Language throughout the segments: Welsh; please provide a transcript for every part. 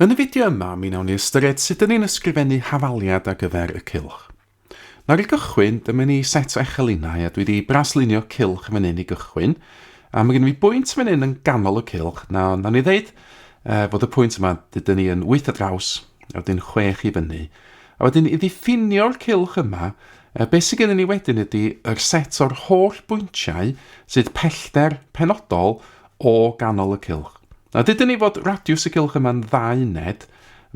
Yn y fideo yma, mi wnawn ni ystyried sut dyn ni'n ysgrifennu hafaliad ar gyfer y cylch. Nawr i gychwyn, dyma ni set o echelinau a dwi wedi braslunio cylch fan hyn i gychwyn. A mae gen i fi bwynt fan hyn yn ganol y cylch. Nawr, nawn ni ddeud fod y pwynt yma, dydyn ni yn 8 ar draws, a wedyn 6 i fyny. A wedyn i ddiffinio'r cylch yma, beth sydd gennym ni wedyn ydy yr set o'r holl bwyntiau sydd pellter penodol o ganol y cylch. Nawr dydyn ni fod radiws y cylch yma'n ddau uned,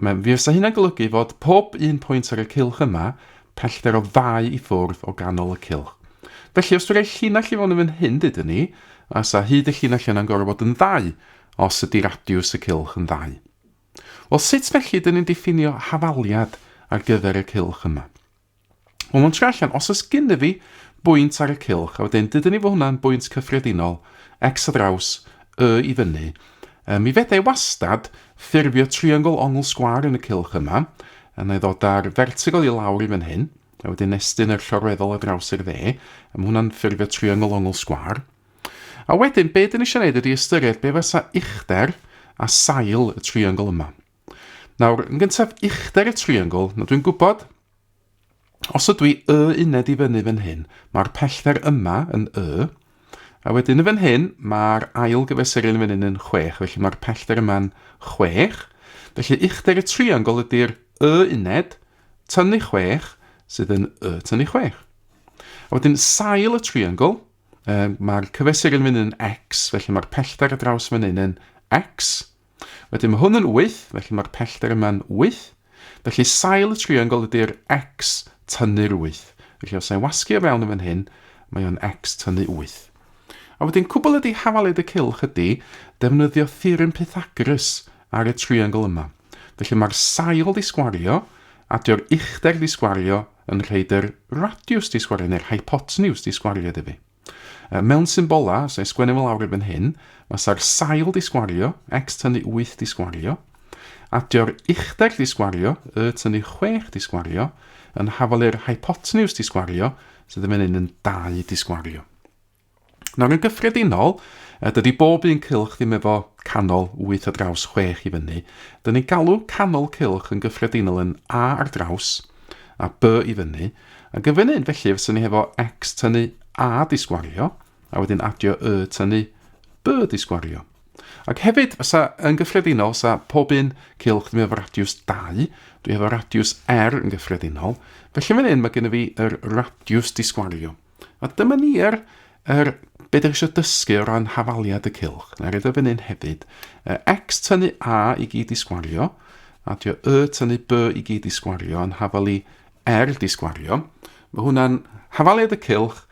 mae, fi fysa hynna'n golygu fod pob un pwynt ar y cylch yma pellter o ddau i ffwrdd o ganol y cylch. Felly, os dwi'n rhoi llinell i fewn yn fan hyn, dydyn ni, a sa hyd y llinell yna'n gorfod bod yn ddau, os ydy radiws y cylch yn ddau. Wel, sut felly dyn ni'n diffinio hafaliad ar gyfer y cylch yma? Wel, mae'n troi allan, os oes gynnu fi bwynt ar y cylch, a wedyn dydyn ni fod hwnna'n bwynt cyffredinol, x a draws, y i fyny, mi fedai wastad ffurfio triongl ongl sgwâr yn y cylch yma, a na i ddod â'r vertical i lawr i fan hyn, a wedyn estyn yr llorweddol ar draws i'r dde, a mae hwnna'n ffurfio triongl ongl sgwâr. A wedyn, be dyn ni eisiau gwneud ydy ystyried be fysa uchder a sail y triongl yma. Nawr, yn gyntaf, uchder y triongl, nawr dwi'n gwybod, os ydw i y uned i fyny fan hyn, mae'r pellter yma yn y, a wedyn yn fan hyn, mae'r ail gyfesurydd yn fan hyn yn 6, felly mae'r pellter yma'n 6. Felly uchder y triongl ydy'r y uned, tynnu 6, sydd yn y tynnu 6. A wedyn sail y triongl, Mae'r cyfesur yn mynd yn x, felly mae'r pellter ar draws fan hyn yn x. Wedyn mae hwn yn 8, felly mae'r pellter yma'n 8. Felly sail y triongl ydy'r x tynnu'r 8. Felly os ei wasgu o fewn yn fan hyn, mae o'n x tynnu 8. A wedyn cwbl ydy hafaliad y cylch ydy defnyddio theorem Pythagoras ar y triongl yma. Felly mae'r sail di sgwario, adio'r uchder di sgwario, yn rhoid yr radiws di sgwario neu'r hypotenws di sgwario iddi fi. Mewn symbola, os ei sgwennu fo lawr erbyn hyn, fasa'r sail di sgwario, x tynnu 8 di sgwario, adio'r uchder di sgwario, y tynnu 6 di sgwario, yn hafal i'r hypotenws di sgwario, sydd yn fan hyn yn 2 di sgwario. Nawr yn gyffredinol, dydy bob un cylch ddim efo canol 8 ar draws 6 i fyny. Dyn ni'n galw canol cylch yn gyffredinol yn A ar draws a B i fyny. Ac yn fan hyn, felly, fyswn ni hefo X tynnu A di sgwario, a wedyn adio Y tynnu B di sgwario. Ac hefyd, fysa, yn gyffredinol, fysa pob un cylch ddim efo radiws 2, dwi efo radiws R yn gyffredinol. Felly fan hyn mae gennym fi yr radiws di sgwario. A dyma ni yr, yr be dych chi eisiau dysgu o ran hafaliad y cylch. Na rhaid o fan hyn hefyd. X tynnu A i gyd i sgwario, adio Y tynnu B i gyd i sgwario, yn hafal i R di sgwario. Mae hwnna'n hafaliad y cylch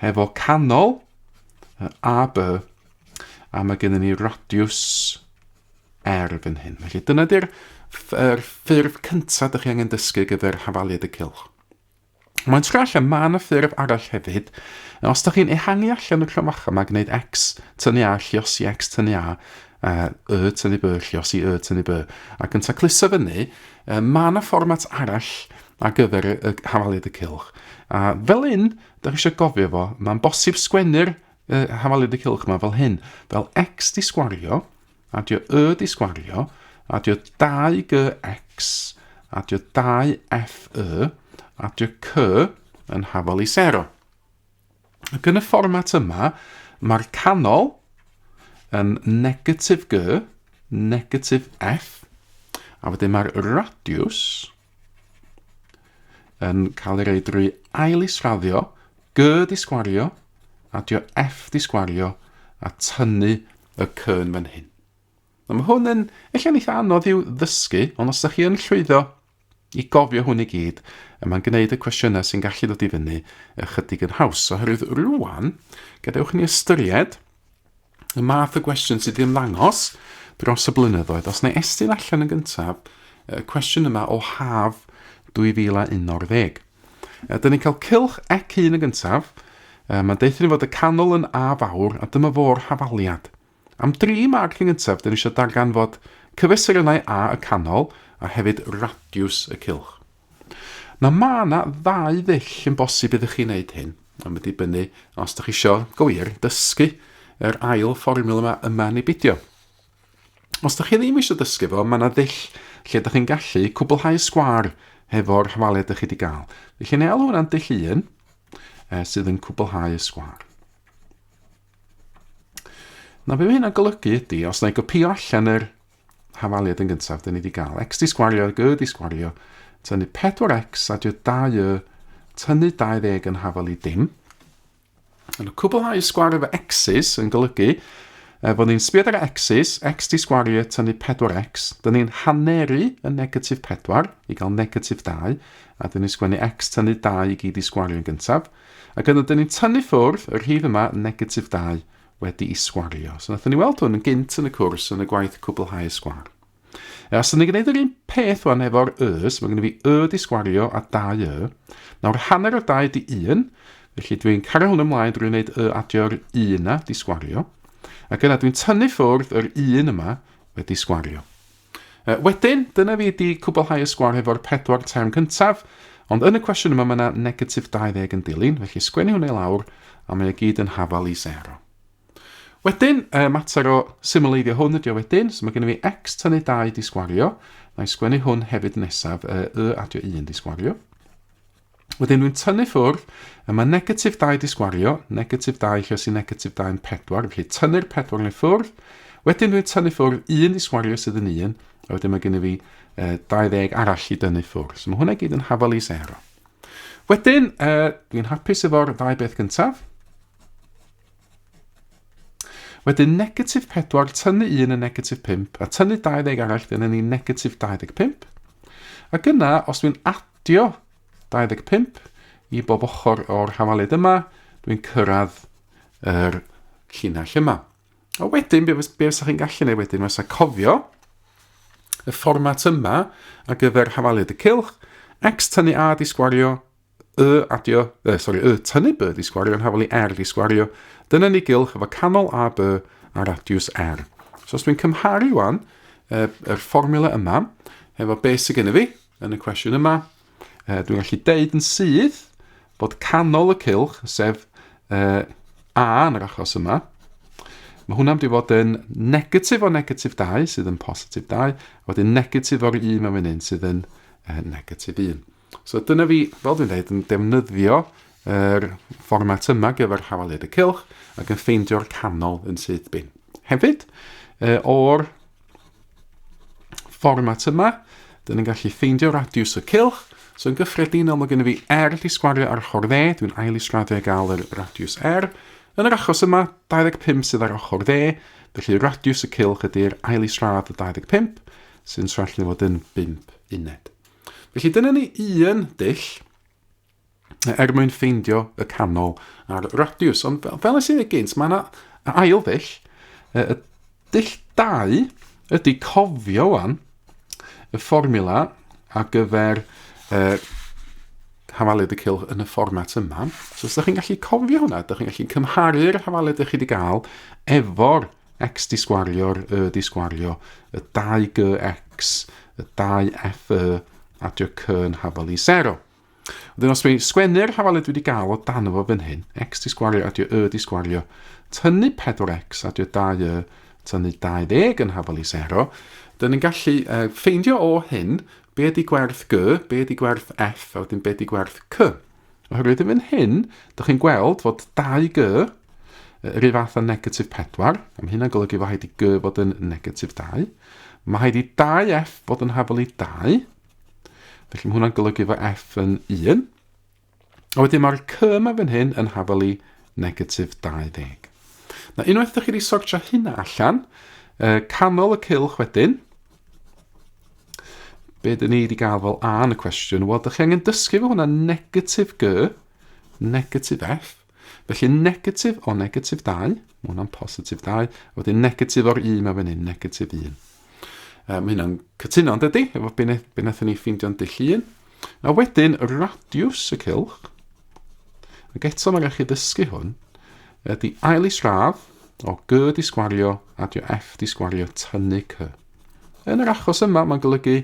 hefo canol A, B, a mae gennym ni radiws R fan hyn. Felly dyna di'r ffurf cyntaf ydych chi angen dysgu gyfer hafaliad y cylch. Mae'n troi allan, mae yna ffurf arall hefyd. Os da chi'n ehangu allan y cromfacha yma, gwneud x tynnu a, lliosi x tynnu a, y tynnu b, lliosi y tynnu b, ac yn tacluso fyny, mae yna fformat arall ar gyfer y, y hafaliad y cylch. A fel un, da chi eisiau gofio fo, mae'n bosib sgwennu'r hafaliad y cylch yma fel hyn, fel x di sgwario, Adio y di sgwario, adio 2gx, adio 2fy, adio c yn hafal i sero. Ac yn y fformat yma, mae'r canol yn negatif g, negatif f, a wedyn mae'r radiws yn cael ei roi drwy ail israddio g di sgwario, adio f di sgwario, a tynnu y cyn fan hyn. Nawr mae hwn yn ella'n eitha anodd i'w ddysgu, ond os ydych chi yn llwyddo i gofio hwn i gyd, mae'n gwneud y cwestiynau sy'n gallu dod i fyny ychydig yn haws. Oherwydd rwan, gadewch ni ystyried y math o gwestiwn sydd wedi ymddangos dros y blynyddoedd. Os neu estyn allan yn gyntaf, y cwestiwn yma o haf 2011. Dyn ni'n cael cylch ec 1 yn gyntaf. Mae'n deutha ni fod y canol yn A fawr, a dyma fo'r hafaliad. Am dri marc yn gyntaf, dyn ni eisiau darganfod cyfesurynnau A y canol a hefyd radiws y cylch. Nawr mae yna ddau ddull yn bosib iddo chi wneud hyn, a mae'n dibynnu os ydych chi eisiau, go wir, dysgu yr ail fformiwla yma, yma neu beidio. Os ydych chi ddim eisiau dysgu fo, mae yna ddull lle ydych chi'n gallu cwblhau sgwâr hefo'r hafaliad ydych chi wedi gael. Felly neu alw hwnna'n dull 1 sydd yn cwblhau y sgwâr. Na, be mae hynna'n golygu ydy, os na i gopio allan yr hafaliad yn gyntaf, dyn ni wedi gael x di sgwario, g di sgwario, tynnu 4x adio 2y, tynnu 20 yn hafal i dim. Yn y cwblhau sgwar efo x's yn golygu e, fod ni'n sbio ar y x's, x di sgwario tynnu 4x, dyn ni'n haneru y negatif 4 i gael negatif 2, a dyn ni'n sgwennu x tynnu 2 i gyd i sgwario yn gyntaf. Ac yna dyn ni'n tynnu ffwrdd y rhif yma, negatif 2, wedi i sgwario. So nathon ni weld hwn yn gynt yn y cwrs yn y gwaith cwblhau y sgwar. E, os ydyn ni'n gwneud yr un peth wan efo'r ys, mae gen i fi y di sgwario a 2 y. Nawr hanner o 2 di 1, felly dwi'n cario hwn ymlaen drwy wneud y adio'r 1 na di sgwario. Ac yna dwi'n tynnu ffwrdd yr 1 yma wedi sgwario. E, wedyn, dyna fi di cwblhau y sgwar hefo'r pedwar term cyntaf, ond yn y cwestiwn yma mae yna negatif 20 yn dilyn, felly sgwennu hwnna i lawr a mae o gyd yn hafal i 0. Wedyn, y mater o symleiddio hwn ydi o wedyn, so mae gennym fi x tynnu 2 di sgwario, na i sgwennu hwn hefyd nesaf, y adio 1 di sgwario. Wedyn dwi'n tynnu ffwrdd, y mae negatif 2 di sgwario, negatif 2 lle sy'n negatif 2 yn 4, felly tynnu'r 4 yn ffwrdd. Wedyn dwi'n tynnu ffwrdd 1 di sgwario sydd yn 1, a wedyn mae gennym fi 20 arall i dynnu ffwrdd. So mae hwnna gyd yn hafal i 0. Wedyn, dwi'n hapus efo'r ddau beth gyntaf. Wedyn negatif 4, tynnu 1 yn negatif 5, a tynnu 20 arall, dyna ni negatif 25. Ac yna, os dwi'n adio 25 i bob ochr o'r hafaliad yma, dwi'n cyrraedd yr llinell yma. A wedyn, be, be fysa chi'n gallu gwneud wedyn, fysa cofio y fformat yma ar gyfer hafaliad y cylch, x tynnu a di sgwario, y adio, e, sori, y tynnu b di sgwario yn hafal i r di sgwario. Dyna ni gylch efo canol A, B a radiws R. So os dwi'n cymharu wan e, yr fformula yma efo beth sydd gennym fi yn y cwestiwn yma, e, dwi'n gallu deud yn syth bod canol y cylch, sef e, A yn yr achos yma, mae hwnna'n mynd i fod yn negatif o negatif 2, sydd yn positif 2, a wedyn negatif o'r 1 mewn fan hyn, sydd yn e, negatif 1. So dyna fi, fel dwi'n dweud, yn defnyddio yr fformat yma gyfer hafaliad y cylch ac yn ffeindio'r canol yn syth bin. Hefyd, o'r fformat yma, dyn ni'n gallu ffeindio radiws y cylch. So yn gyffredinol mae gennym fi R di sgwario ar ochr dde, dwi'n ail israddio i gael yr radiws R. Yn yr achos yma, 25 sydd ar ochr dde, felly radiws y cylch ydy'r ail isradd y 25, sy'n troi allan i fod yn 5 uned. Felly dyna ni un dull er mwyn ffeindio y canol a'r radiws. Ond fel, fel nes i ddweud gynt, mae yna ail ddull. Y dull 2 ydy cofio wan y fformula ar gyfer uh, hafaliad y cylch yn y fformat yma. So os ydych chi'n gallu cofio hwnna, ydych chi'n gallu cymharu'r hafaliad ydych chi wedi gael efo'r x di sgwario'r y di sgwario, y 2gx, y 2fy, adio c yn hafal i 0. Wedyn os dwi'n sgwennu'r hafaliad dwi wedi gael o dan fo fan hyn, x di sgwario adio y di sgwario, tynnu 4x adio 2y, tynnu 20 yn hafal i 0, dyn ni'n gallu uh, ffeindio o hyn be ydy gwerth g, be ydy gwerth f, a wedyn be ydy gwerth c. Oherwydd yn fan hyn, dych chi'n gweld fod 2g yr un fath â negatif 4, a mae hynna'n golygu fod rhaid i g fod yn negatif 2. Mae rhaid i 2f fod yn hafal i 2, felly mae hwnna'n golygu fod f yn 1. A wedyn mae'r c yma fan hyn yn hafal i negatif 20. Na, unwaith ydych chi wedi sortio hynna allan, canol y cylch wedyn, Be dyn ni wedi gael fel A yn y cwestiwn? Wel, dych chi angen dysgu fo hwnna negatif G, negatif F. Felly negatif o negatif 2, mae hwnna'n positif 2, a wedyn negatif o'r 1 mae fan hyn, negatif 1. Mae hynna'n cytuno, yn dydy, efo be, be wnaethon ni ffeindio'n dull 1. A wedyn, radiws y cylch, ac eto mae'n gallu ddysgu hwn, ydy ail isradd o G di sgwario adio F di sgwario tynnu C. Yn yr achos yma, mae'n golygu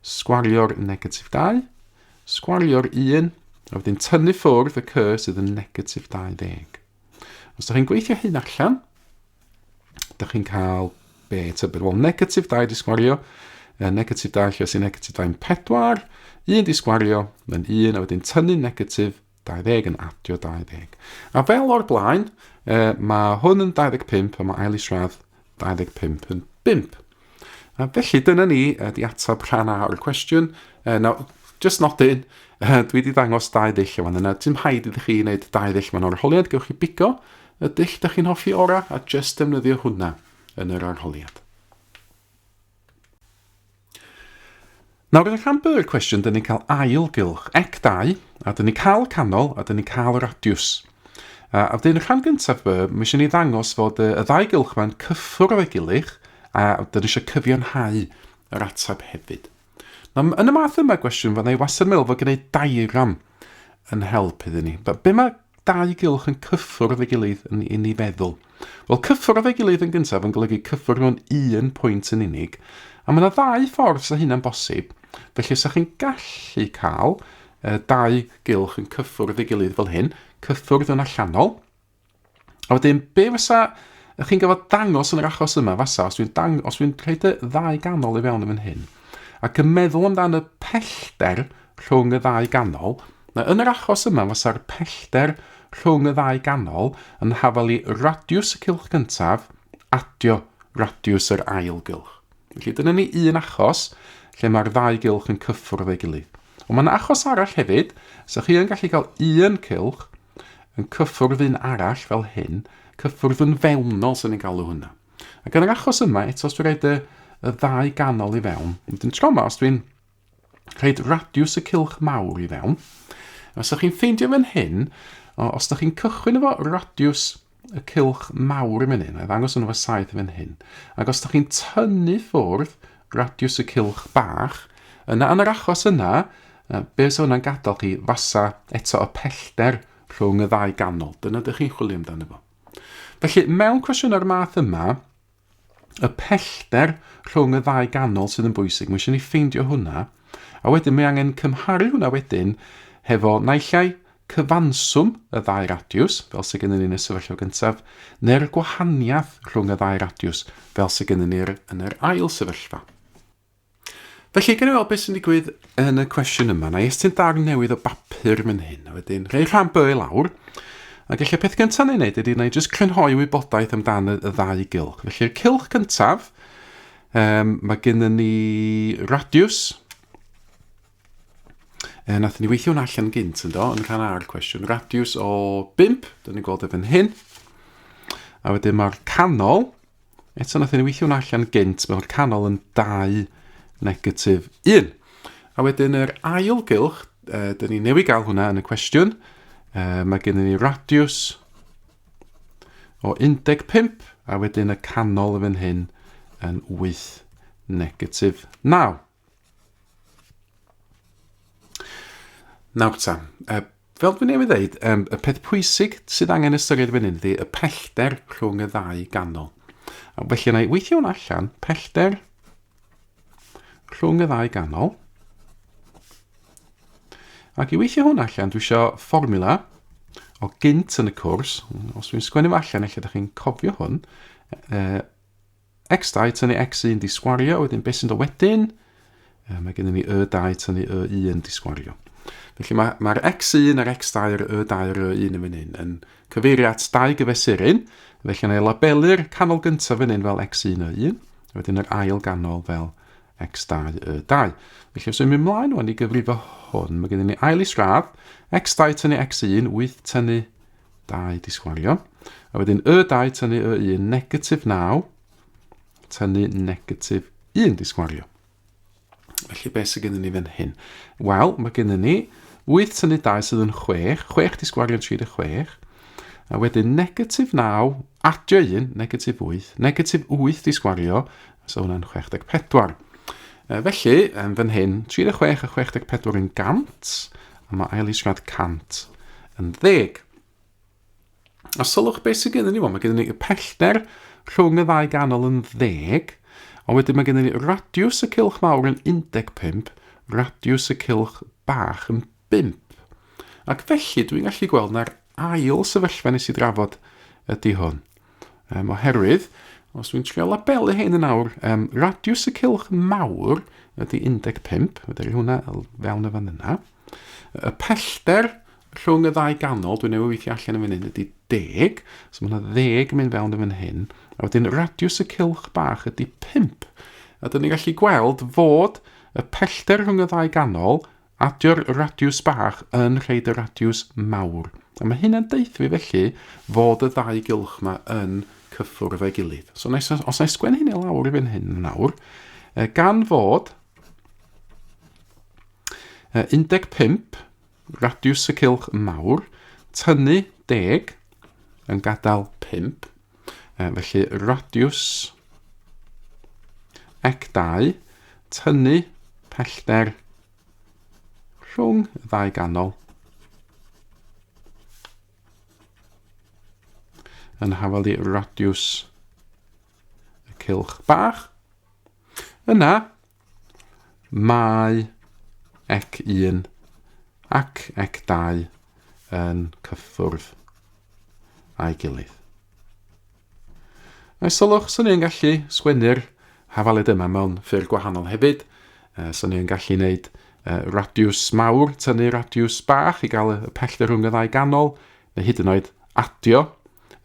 sgwario'r negatif 2, sgwario'r 1, a wedyn tynnu ffwrdd y c sydd yn negatif 20. Os ydych chi'n gweithio hyn allan, ydych chi'n cael be tybed? Wel, negatif 2 di sgwario, Negatif 2 lluosi negatif 2 yn 4, 1 di sgwario yn 1, a wedyn tynnu negatif 20 yn adio 20. A fel o'r blaen, mae hwn yn 25 a mae ail isradd 25 yn 5. A felly dyna ni di ateb rhan A o'r cwestiwn. Nawr, just nodyn, dwi wedi dangos dau ddull o fan yna. Dim rhaid iddo chi wneud dau ddull mewn arholiad, gewch chi bigo y dull da chi'n hoffi ora a just defnyddio hwnna yn yr arholiad. Nawr yn y rhan B o'r cwestiwn, dyn ni'n cael ail gylch, ec 2, a dyn ni'n cael y canol, a dyn ni'n cael y radiws. A wedyn y rhan gyntaf B, mae eisiau ni ddangos fod y, y ddau gylch yma'n cyffwrdd efo'i gilydd, a dyn ni eisiau cyfiawnhau yr ateb hefyd. Nawr, yn y math yma gwestiwn, fydda i wastad yn meddwl fod gwneud diagram yn help iddyn ni. Be mae dau gylch yn cyffwrdd ei gilydd yn, yn ei feddwl? Wel, cyffwrdd ei gilydd yn gyntaf yn golygu cyffwrdd mewn un pwynt yn unig, a mae yna ddau ffordd sy'n hynna'n bosib. Felly, os chi'n gallu cael dau gylch yn cyffwrdd ei gilydd fel hyn, cyffwrdd yn allanol, a wedyn, be fysa chi'n gyfod dangos yn yr achos yma, fasa, os dwi'n dang, os dwi'n rhaid y ddau ganol i fewn yn fan hyn, ac yn meddwl amdan y pellter rhwng y ddau ganol, na yn yr achos yma fasa'r pellter rhwng y ddau ganol yn hafal i radiws y cylch gyntaf adio radiws yr ail gylch. Felly dyna ni un achos lle mae'r ddau gylch yn cyffwrdd ei gilydd. Ond mae yna achos arall hefyd, so chi yn gallu cael un cylch yn cyffwrdd un arall fel hyn, cyffwrdd yn fewnol sy'n ni'n galw hwnna. Ac yn yr achos yma, eto os dwi'n rhaid y, y ddau ganol i fewn, wedyn tro yma, os dwi'n rhaid radiws y cylch mawr i fewn. Os ydych chi'n ffeindio fan hyn, os ydych chi'n cychwyn efo radiws y cylch mawr yn fan hyn, a ddangos yn efo 7 fan hyn, ac os ydych chi'n tynnu ffwrdd radiws y cylch bach, yna yn yr achos yna, be sy'n hwnna'n gadael chi fasa eto y pellter rhwng y ddau ganol. Dyna ydych chi'n chwilio amdano fo. Felly, mewn cwestiwn o'r math yma, y pellter rhwng y ddau ganol sydd yn bwysig. Mae eisiau ni ffeindio hwnna. A wedyn mae angen cymharu hwnna wedyn hefo naill ai cyfanswm y ddau radiws, fel sydd gennym ni yn y sefyllfa gyntaf, neu'r gwahaniaeth rhwng y ddau radiws, fel sydd gennym ni yn yr ail sefyllfa. Felly, gawn ni weld beth sy'n digwydd yn y cwestiwn yma. Na i estyn darn newydd o bapur fan hyn, a wedyn rhoi rhan B i lawr. Ac ella peth gyntaf na i wneud ydy na i jyst crynhoi wybodaeth amdan y, y ddau gylch. Felly'r cylch cyntaf, um, mae gennym ni radius. E, nathon ni weithio hwnna allan gynt yn do, yn rhan A'r cwestiwn. Radius o 5, dyn ni'n gweld e fan hyn. A wedyn mae'r canol, Eto, nath ni weithio hwnna allan gynt, mae'r canol yn 2 negatif 1. A wedyn yr ail gylch, uh, dyn ni newydd gael hwnna yn y cwestiwn, uh, mae gennym ni radius o 15, a wedyn y canol yn fan hyn yn 8 negatif 9. Nawr ta, uh, fel dwi'n newydd ddeud, um, y peth pwysig sydd angen ystyried fan hyn ydy y pellter rhwng y ddau ganol. A felly yna i weithio hwn allan, pellter rhwng y ddau ganol. Ac i weithio hwn allan, dwi eisiau fformula o gynt yn y cwrs. Os dwi'n sgwennu fo allan, ella ydych chi'n cofio hwn. Uh, X2 tynnu X1 di sgwario, wedyn beth sy'n dod wedyn? Mae gennym ni Y2 tynnu Y1 di sgwario. Felly mae'r mae X1 a'r X2 a'r Y2 a'r Y1 yn fan hyn yn cyfeirio at dau gyfesuryn, felly yna i labelu'r canol gyntaf fan hyn fel X1 Y1, a wedyn yr ail ganol fel X2 Y2. Felly os yw'n mynd mlaen wan i gyfrifo hwn, mae gennym ni ail isradd, X2 tynnu X1, 8 tynnu 2 di sgwario. A wedyn Y2 tynnu Y1, negatif 9, tynnu negatif 1 di sgwario. Felly beth sydd gennym ni fan hyn? Wel, mae gennym ni 8 tynnu 2 sydd yn 6, 6 di sgwario 36, a wedyn negatif 9, adio 1, negatif 8, negatif 8 di sgwario, so hwnna'n 64. Felly, yn fan hyn, 36 a 64 yn 100, a mae ail isradd 100 yn ddeg. A sylwch beth sydd gennym ni, mae gennym ni y pellter rhwng y ddau ganol yn ddeg, ond wedyn mae gennym ni radiws y cylch mawr yn 15, radiws y cylch bach yn 5. Ac felly dwi'n gallu gweld na'r ail sefyllfa nes i drafod ydy hwn. Um, oherwydd, Os dwi'n trio labelu hyn yn awr, um, radiws y cylch mawr ydy 15, fedra i hwnna fewn y fan yna. Y pellter rhwng y ddau ganol, dwi'n newid weithio allan yn fan hyn, ydy 10, so mae yna ddeg yn mynd fewn yn fan hyn. A wedyn radiws y cylch bach ydy 5. A dyn ni'n gallu gweld fod y pellter rhwng y ddau ganol Adio'r radiws bach yn rheid y radiws mawr. A mae hynna'n deutha fi felly fod y ddau gylch yma yn cyffwrdd â'i gilydd. So nes, os na i sgwennu hynny lawr i fan hyn nawr, gan fod 15 radiws y cylch mawr, tynnu 10 yn gadael 5, felly radiws ec 2, tynnu pellter rhwng y ddau ganol yn hafal i radiws y cylch bach. Yna, mae ec 1 ac ec 2 yn cyffwrdd â'i gilydd. Mae sylwch, swn i'n gallu sgwennu'r hafaliad yma mewn ffyrdd gwahanol hefyd. Swn i'n gallu gwneud radiws mawr, tynnu radiws bach i gael y pellter rhwng y ddau ganol, neu hyd yn oed adio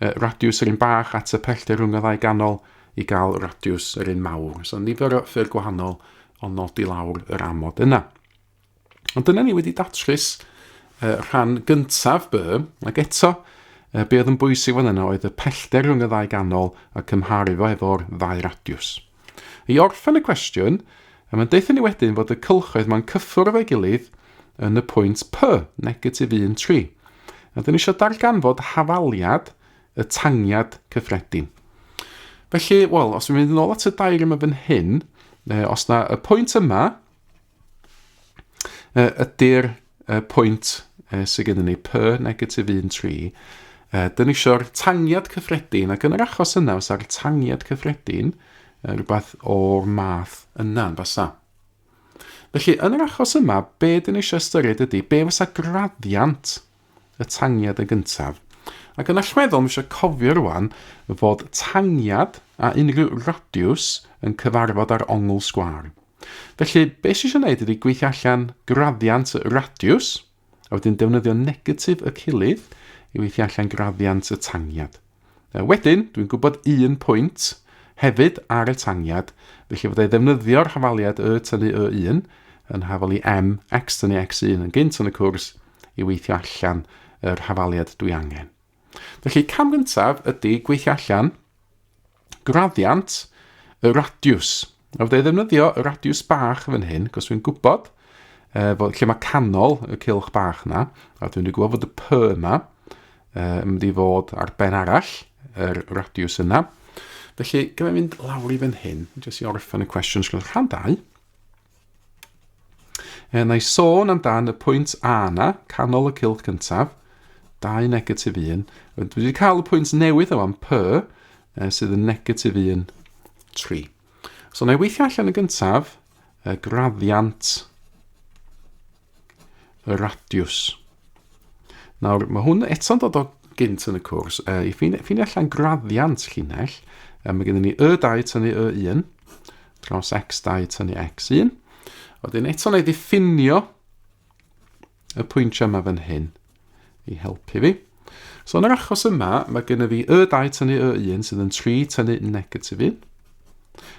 radiws yr un bach at y pellter rhwng y ddau ganol i gael radiws yr un mawr. So nifer o ffyrdd gwahanol o nodi lawr yr amod yna. Ond dyna ni wedi datrys rhan gyntaf B, ac eto, be oedd yn bwysig fan yna oedd y pellter rhwng y ddau ganol a cymharu fo efo'r ddau radiws. I orffen y cwestiwn, mae'n deutha ni wedyn fod y cylchoedd mae'n cyffwrdd efo'i gilydd yn y pwynt P, negatif 1, 3. A dyn ni eisiau darganfod hafaliad y tangiad cyffredin. Felly, wel, os dwi'n mynd yn ôl at y dair yma fan hyn, os na y pwynt yma, ydy'r pwynt sydd gennym ni, P negatif 1, 3, dyn ni eisiau'r tangiad cyffredin, ac yn yr achos yna, fysa'r tangiad cyffredin rhywbeth o'r math yna yn fysa. Felly, yn yr achos yma, be dyn ni eisiau ystyried ydy, be fysa graddiant y tangiad yn gyntaf. Ac yn allweddol, mae eisiau cofio rwan fod tangiad a unrhyw radiws yn cyfarfod ar ongl sgwâr. Felly, be sydd eisiau gwneud ydy gweithio allan graddiant y radiws, a wedyn defnyddio negatif y cilydd i weithio allan graddiant y tangiad. Wedyn, dwi'n gwybod un pwynt hefyd ar y tangiad, felly fydda i ddefnyddio'r hafaliad y tynnu y1 yn hafal i m x tynnu x1 yn gynt yn y cwrs i weithio allan yr hafaliad dwi angen. Felly, cam gyntaf ydy gweithio allan graddiant y radiws. A fydda i ddefnyddio y radiws bach fan hyn, cos dwi'n gwybod fod lle mae canol y cylch bach yna, a dwi'n gwybod fod y P yma yn mynd i fod ar ben arall yr radiws yna. Felly, gyda mynd lawr i fan hyn, jyst i orffen y cwestiwn sgwrs rhan 2. E, na i sôn amdan y pwynt A yna, canol y cylch cyntaf, 2 negatif 1. Dwi wedi cael y pwynt newydd o am P, e, sydd yn negatif 1, 3. So na i weithio allan yn gyntaf y graddiant y radiws. Nawr, mae hwn eto'n dod o gynt yn y cwrs. E, I ffeindio allan graddiant llinell, e, mae gennym ni y2 tynnu y1 dros x2 tynnu x1. Wedyn eto na i ddiffinio y pwyntiau yma fan hyn i helpu fi. So yn yr achos yma, mae gennym fi y2 tynnu y1 sydd yn 3 tynnu negatif 1.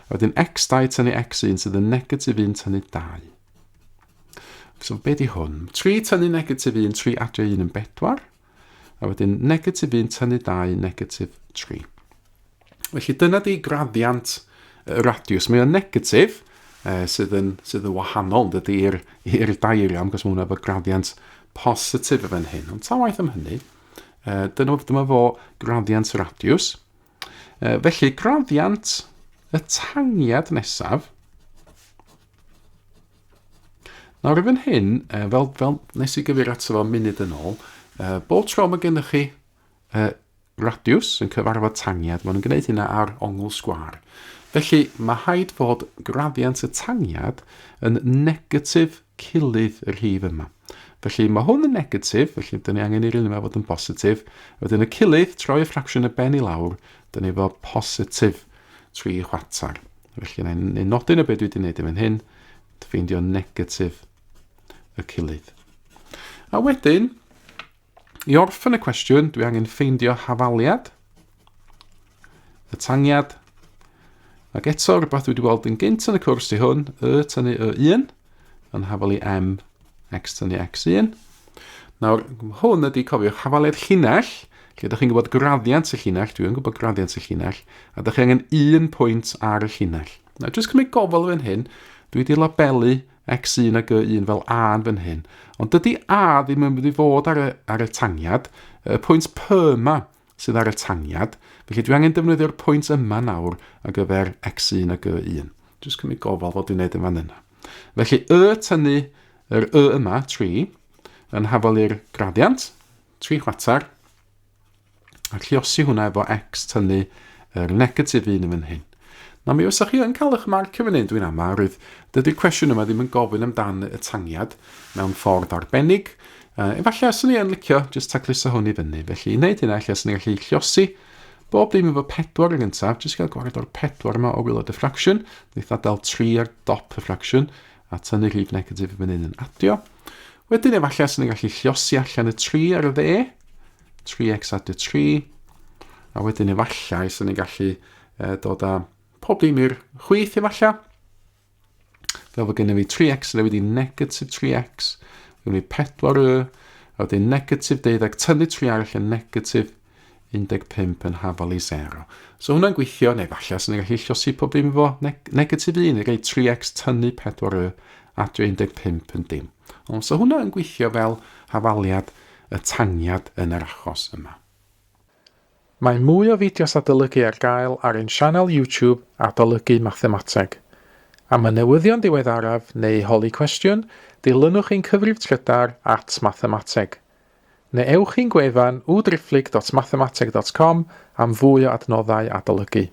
A wedyn x2 tynnu x1 sydd yn negatif 1 tynnu 2. So be di hwn? 3 tynnu negatif 1, 3 adio 1 yn 4. A wedyn negatif 1 tynnu 2, negatif 3. Felly dyna di graddiant y radiws. Mae o'n negatif, sydd, yn, sydd yn wahanol yn dydy i'r, i'r diagram, cos mae hwnna efo graddiant positif y fan hyn. Ond ta waith am hynny, dyna, dyma fo graddiant y radiws. Felly, graddiant y tangiad nesaf. Nawr, i fan hyn, fel, fel nes i gyfeirio ato fo munud yn ôl, bob tro mae gennych chi radiws yn cyfarfod tangiad, maen nhw'n gwneud hynna ar ongl sgwâr. Felly, mae rhaid fod graddiant y tangiad yn negatif cilydd y rhif yma. Felly mae hwn yn negatif, felly dyn ni angen i'r un yma fod yn bositif. Wedyn y cilydd, troi y ffracsiwn y ben i lawr, dyn ni efo positif. 3 chwarter. Felly, na i nodyn o beth dwi wedi gwneud yn fan hyn, ffeindio negatif y cilydd. A wedyn, i orffen y cwestiwn, dwi angen ffeindio hafaliad, y tangiad, ac eto rhywbeth dwi wedi weld yn gynt yn y cwrs i hwn, y tynnu y 1, yn hafal i m, x tynnu x1. Nawr, hwn ydy, cofiwch, hafaliad llinell, lle ydych chi'n gwybod graddiant y llinell, dwi yn gwybod graddiant y llinell, a ydych chi angen un pwynt ar y llinell. Nawr, jyst cymryd gofal fan hyn, dwi wedi labelu x1 a g1 fel A yn fan hyn, ond dydy A ddim yn mynd i fod ar y, ar y tangiad, y pwynt P yma sydd ar y tangiad, felly dwi angen defnyddio'r pwynt yma nawr ar gyfer x1 a g1. Jyst cymryd gofal fod dwi'n neud yn fan yna. Felly y tynnu yr y yma, 3, yn hafal i'r graddiant, 3 chwarter, a lliosi hwnna efo x tynnu yr negatif 1 yn fan hyn. Nawr mi fysa chi yn cael eich marcio fan hyn, dwi'n amau, oherwydd dydy'r cwestiwn yma ddim yn gofyn amdan y tangiad mewn ffordd arbennig. Uh, efallai os ni yn licio, jyst tacluso hwn i fyny. Felly i wneud hynna, efallai os ni'n gallu lliosi bob dim efo 4 yn gyntaf, jyst gael gwared o'r 4 yma o wylod y ffracsiwn, wnaeth adael 3 ar dop y ffracsiwn, a tynnu rhif negatif yn fan hyn yn adio. Wedyn efallai os ni'n gallu lliosi allan y 3 ar y dde, 3x adio 3, a wedyn efallai sy'n ni'n gallu e, dod â pob dim i'r chwith efallai. Fel fod gennym fi 3x yn newid i negatif 3x, gennym fi 4 y, a wedyn negatif 12, tynnu 3 arall yn negatif 15 yn hafal i 0. So hwnna'n gweithio, neu falle sy'n ni'n gallu llosi pob dim efo neg negatif 1 i rei 3x tynnu 4 y adio 15 yn dim. Ond so hwnna yn gweithio fel hafaliad y tangiad yn yr achos yma. Mae mwy o fideos adolygu ar gael ar ein sianel YouTube Adolygu Mathemateg. Am y newyddion diweddaraf neu holi cwestiwn, dilynwch ein cyfrif trydar at mathemateg. Neu ewch i'n gwefan www.mathemateg.com am fwy o adnoddau adolygu.